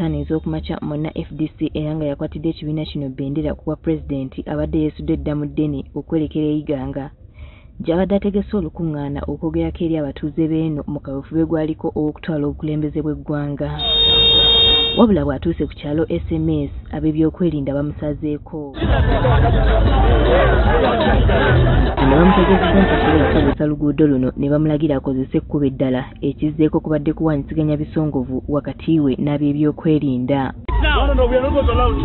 5 ez'okumakya munna FDC era nga yakwatidde ekibiina kino bendera ku bwa pulezidenti abadde yeesudde dda mu ddene okwolekera e Iganga gy'abadde ategese olukuŋŋaana okwogerako eri abatuuze b'eno mu kaweefube gwaliko ow'okutwala obukulembeze bw'eggwanga. Wabula bw'atuuse ku kyalo SMS ab'ebyokwerinda bamusazeeko. Bano bamutegeezezza nti tasobola kukozesa luguudo luno ne bamulagira akozese ekkubo eddala ekizzeeko kubadde kuwaanyisiganya bisongovu wakati we n'ab'ebyokwerinda. No, we are not going to allow it.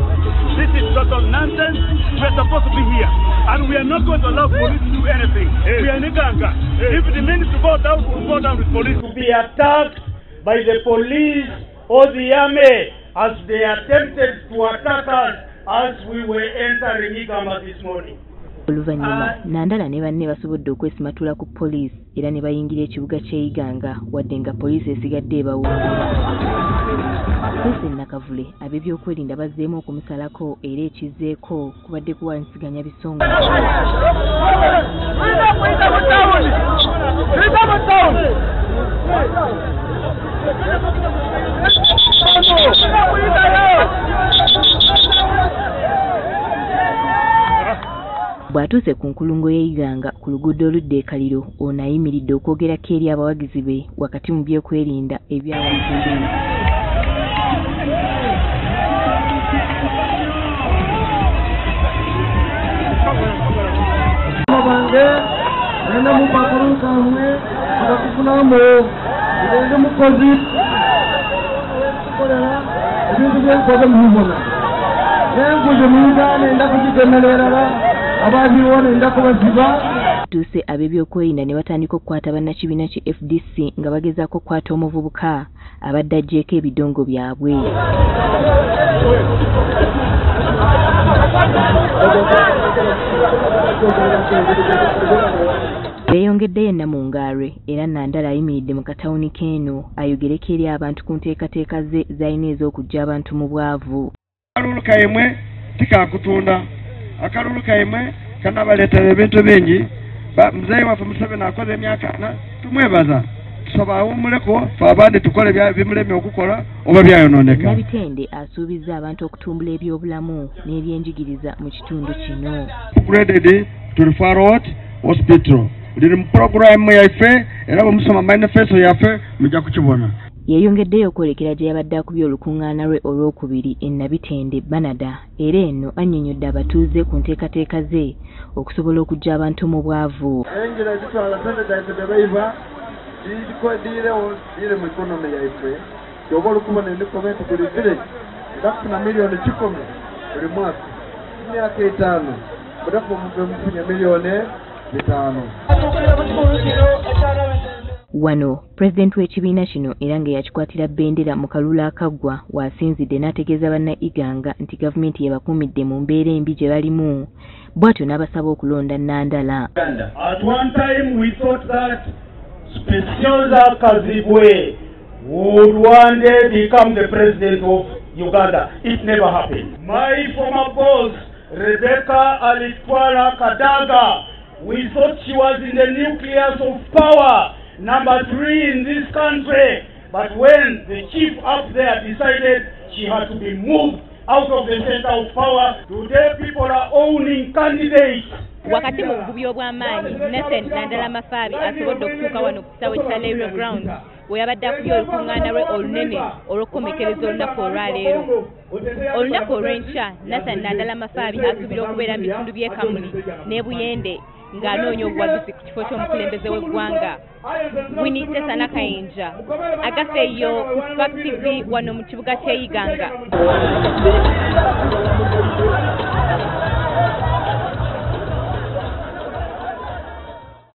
This is total nonsense. We are supposed to be here. And we are not going to allow police to do anything. We are in Iganga. If it means to go down, we'll go down with police. To be attacked by the police or the army as they attempted to attack us as we were entering Iganga this morning. Oluvannyuma Nandala ne banne basobodde okwesimatula ku poliisi era ne bayingira ekibuga ky'e Iganga wadde nga poliisi esigadde ebawuula. Tuuse Nakavule ab'ebyokwerinda bazzeemu okumusalako era ekizzeeko kubadde kuwaanyisiganya bisongovu. Bw'atuuse ku nkulungo y'e Iganga ku luguudo oludda e Kaliro, ono ayimiridde okwogerako eri abawagizi be wakati mu byokwerinda ebya waggulu. Bange nenda mupakuru kamwe akakufunamu ngende mukozi kolera ebintu byenkoze mubibona nenguze mu Uganda nenda kugitemerera ababiwo nenda kubaziba. Tuuse ab'ebyokwerinda ne batandika okukwata bannakibiina ki FDC nga bagezaako okukwata omuvubuka abadde aggyeeko ebidongo byabwe. Beeyongeddeyo Namungaarwe era Nandala ayimiridde mu katawuni k'eno ayogereko eri abantu ku nteekateeka ze z'alina ez'okuggya abantu mu bwavu. Akalulu kaimwe tikakutunda, akalulu kaimwe kanabaleetera ebintu bingi. Muzeeyi waffe Museveni akoze emyaka ana, tumwebaza, tusaba awummuleko ffe abandi tukole bimulemye okukola oba byayonooneka. Nabitende asuubizza abantu okutumbula ebyobulamu n'ebyenjigiriza mu kitundu kino. Upgraded to referral hospital liri mu pulogulaamu yaffe era bwe musoma manifesto yaffe mujja kukibona. Yeeyongeddeyo okwolekera gye yabadde akubye olukuŋŋaana lwe olwokubiri e Nabitende Banada era eno annyonnyodde abatuuze ku nteekateeka ze okusobola okuggya abantu mu bwavu. Engira ezitwala ssente zaffe tebaiba diirewo diire mu ikonomi yaffe kyoba olukubona endikome nti buli village ndakufuna 100,000 buli mwaka emyaka 5 butafu mufunye 5,000,000. Wano pulezidenti w'ekibiina kino era nga yakikwatira bendera mu kalulu akaggwa w'asinzidde n'ategeeza banna Iganga nti gavumenti yebakuumidde mu mbeera embi gye balimu bw'atyo n'abasaba okulonda Nandala. At one time we thought that Specioza Kazibwe would one day become the president of Uganda. It never happened. My former boss, Rebecca Alitwala Kadaga, we thought she was in the nucleus of power, number 3 in this country. But when the chief up there decided she had to be moved out of the center of power, today people are owning candidates. Wakati mu bugubi obw'amaanyi Nathan Nandala Mafabi asobodde okutuuka wano ku kisaawe kya Leero Grounds we yabadde akubye olukuŋŋaana lwe olunene olw'okukomekkereza olunaku olwaleero. Olunaku olw'enkya Nathan Nandala Mafabi asuubira okubeera mu bitundu by'e Kamuli n'e Buyende ng'anoonya obuwagizi ku kifo ky'omukulembeze w'eggwanga. Winnie Tessa Nakayinja, Agafeeyo ku Spark TV wano mu kibuga ky'e Iganga.